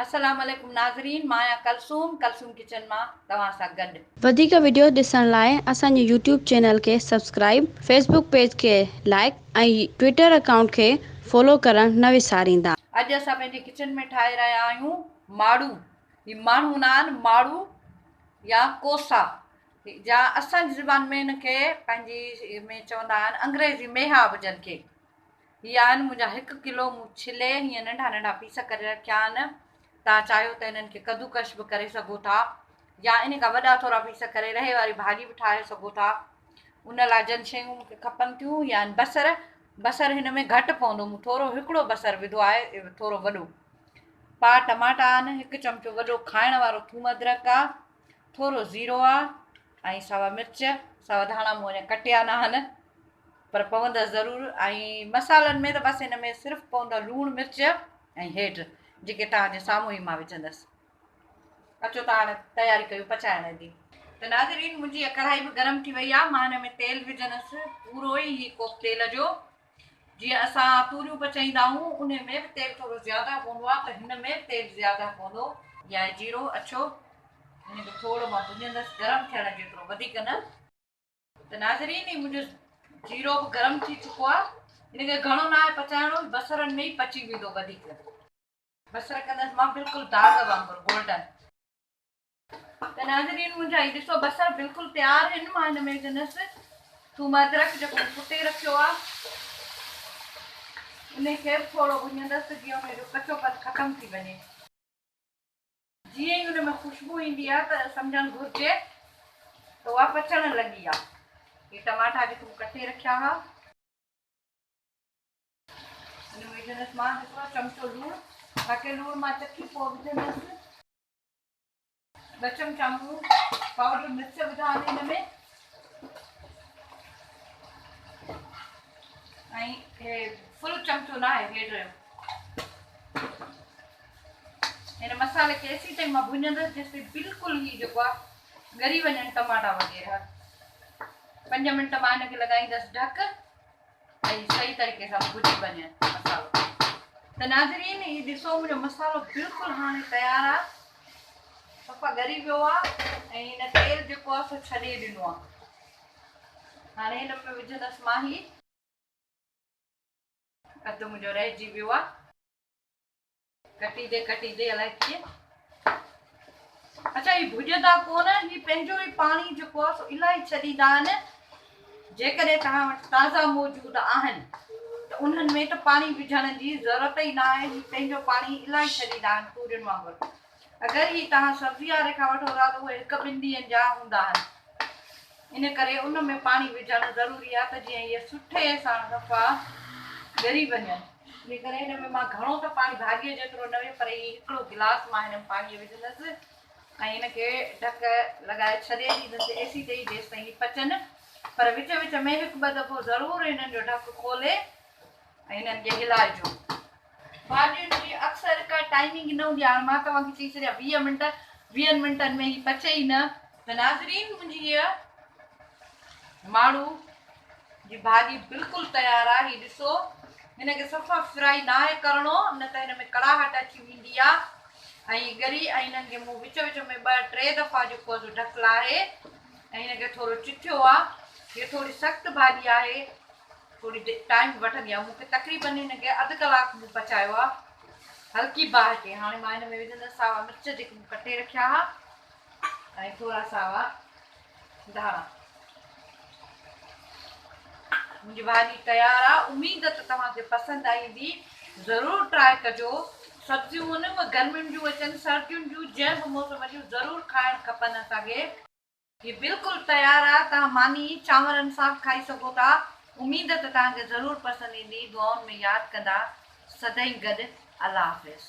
السلام عليڪم ناظرين مان آهيان ڪلثوم ڪلثوم ڪچن مان توهان سان گڏ. وڌيڪ وڊيوز ڏسڻ لاء اسان جي يوٽيوب چينل کي سبسڪرائيب، فيسبوڪ پيج کي لائيڪ ۽ ٽوئيٽر اڪائونٽ کي فالو ڪرڻ نه وساريندا. اڄ اسان پنهنجي ڪچن ۾ ٺاهي رهيا آهيون ماڙو هي ماڻهو نه آهن ماڙو يا ڪوسا يا اسان جي زبان ۾ هن کي پنهنجي ۾ چوندا آهن انگريزي ميها به جن کي هي آهن منهنجا هڪ ڪلو مون ڇلي هيئن ننڍا ننڍا پيس ڪري رکيا آهن. توهان چاهيو ته انهن کي ڪدوڪش به ڪري سگهو ٿا يا ان کان وڏا ٿورا پيس ڪري رهي واري ڀاڄي به ٺاهي سگهو ٿا. ان لاء جن شيون مون کي کپن ٿيون هي آهن بصر. بصر هن ۾ گهٽ پوندو مون ٿورو هڪڙو بصر وڌو آهي ٿورو وڏو. پاء ٽماٽا آهن، هڪ چمچو وڏو کائڻ وارو ٿوم ادرڪ آهي، ٿورو زيرو آهي ۽ ساوا مرچ، ساوا ڌاڻا مون اڃا ڪٽيا نه آهن. پر پوندس ضرور ۽ مصالحن ۾ ته بس هن ۾ صرف پوندا لوڻ مرچ ۽ هيڊ جيڪي توهان جي سامهون ئي مان وجهندس. اچو ته هاڻي تياري ڪيون پچائڻ جي. ته ناظرين منهنجي هيء ڪڙهائي به گرم ٿي وئي آهي مان هن ۾ تيل وجهندس پورو ئي هي ڪوپ تيل جو جيئن اسان توريون پچائيندا آهيون انهي ۾ به تيل ٿورو زياده پوندو آهي ته هن ۾ به تيل زياده پوندو. هي آهي جيرو اڇو هن کي ٿورو مان ڀڃندس گرم ٿيڻ جيترو وڌيڪ نه. ته ناظرين هي منهنجو جيرو به گرم ٿي چڪو آهي ان کي گهڻو نه آهي پچائڻو بصرن ۾ ئي پچي ويندو وڌيڪ بصر ڪندس مان بلڪل داغ وانگر گولڊن. ته ناظرين منهنجا هي ڏسو بصر بلڪل تيار آهن مان هن ۾ وجهندس ٿوم ادرڪ جيڪو مون ڪٽي رکيو آهي ان کي به ٿورو ڀڃندس ته جيئن ان جو ڪچو پن ختم ٿي وڃي. جيئن ئي ان ۾ خوشبو ايندي آهي ته سمجهڻ گهرجي ته اها پچڻ لڳي آهي. هي ٽماٽا جيڪي مون ڪٽي رکيا هئا. ان ۾ وجهندس مان هڪڙو چمچو لوڻ، باقي لوڻ مان چکي پوء وجهندس. ٻه چمچا مون پائوڊر مرچ وڌا آهن هن ۾. ۽ هي فل چمچو نه آهي هيڊ رهيو. هن مصالحي کي ايسي تائين مان ڀڃندس جيستائين بلڪل هي جيڪو آهي ڳري وڃن ٽماٽا وغيره. 5 منٽ مان هن کي لڳائيندس ڍڪ ۽ صحيح طريقي سان ڀڄي وڃي مصالحو. ته ناظرين هي ڏسو منهنجو مصالحو بلڪل هاڻي تيار آهي، صفا ڳري ويو آهي ۽ هن تيل جيڪو آهي سو ڇڏي ڏنو آهي. هاڻي هن ۾ وجهندس مان هي اڌ منهنجو رهجي ويو آهي. ڪٽيندي ڪٽيندي الائي ڪيئن. اڇا هي ڀڄندا ڪونه، هي پنهنجو ئي پاڻي جيڪو آهي سو الاهي ڇڏيندا آهن. جيڪڏهن توهان وٽ تازا موجود آهن ته انهن ۾ ته پاڻي وجهڻ جي ضرورت ئي نه آهي، هي پنهنجو پاڻي الاهي ڇڏيندا آهن تورين وانگر. اگر هي توهان سبزي واري کان وٺو ٿا ته اهي هڪ ٻن ڏينهن جا هوندا آهن. ان ڪري ان ۾ پاڻي وجهڻ ضروري آهي ته جيئن اهي سٺي سان صفا ڳري وڃن. ان ڪري هن ۾ مان گهڻو ته پاڻي ڀاڄيء جيترو نه وجهان پر هي هڪڙو گلاس مان هن ۾ پاڻيء وجهندس ۽ هن کي ڍڪ لڳائي ڇڏي ڏيندس ايسي تائين جيستائين هي پچن. پر وچ وچ ۾ هڪ ٻه دفعو ضرور هنن جو ڍڪ کولي ۽ هنن کي هلائجو. ڀاڄين جي اڪثر ڪا ٽائمنگ نه هوندي آهي. هاڻي مان توهان کي چئي ڇڏيان 20 منٽ، ويهن منٽن ۾ هي پچي ئي نه. ته ناظرين منهنجي هيء ماڙو جي ڀاڄي بلڪل تيار آهي. هي ڏسو هن کي صفا فرائي ناهي ڪرڻو نه ته هن ۾ ڪڙاهٽ اچي ويندي آهي ۽ ڳري ۽ هنن کي مون وچ وچ ۾ ٻه ٽي دفعا جيڪو آهي سو ڍڪ لاهي ۽ هن کي ٿورو چٿيو آهي. هيء ٿوري سخت ڀاڄي آهي. ٿوري ٽائيم وٺندي آهي. مون کي تقريبن هن کي اڌ ڪلاڪ مون پچايو آهي هلڪي باهه تي. هاڻي مان هن ۾ وجهندس ساوا مرچ جيڪي مون ڪٽي رکيا هئا ۽ ٿورا ساوا ڌاڻا. منهنجي ڀاڄي تيار آهي. اميد ته توهان کي پسند ايندي. ضرور ٽرائي ڪجو. سبزيون اهي گرمين جون اچن سردين جون جنهن به موسم جون ضرور کائڻ کپن اسان کي. هي بلڪل تيار آ توهان ماني چانورن سان به کائي سگهو ٿا اميد ته توهان کي ضرور پسند ايندي دعائن ۾ ياد ڪندا سدائين گڏ الله حافظ.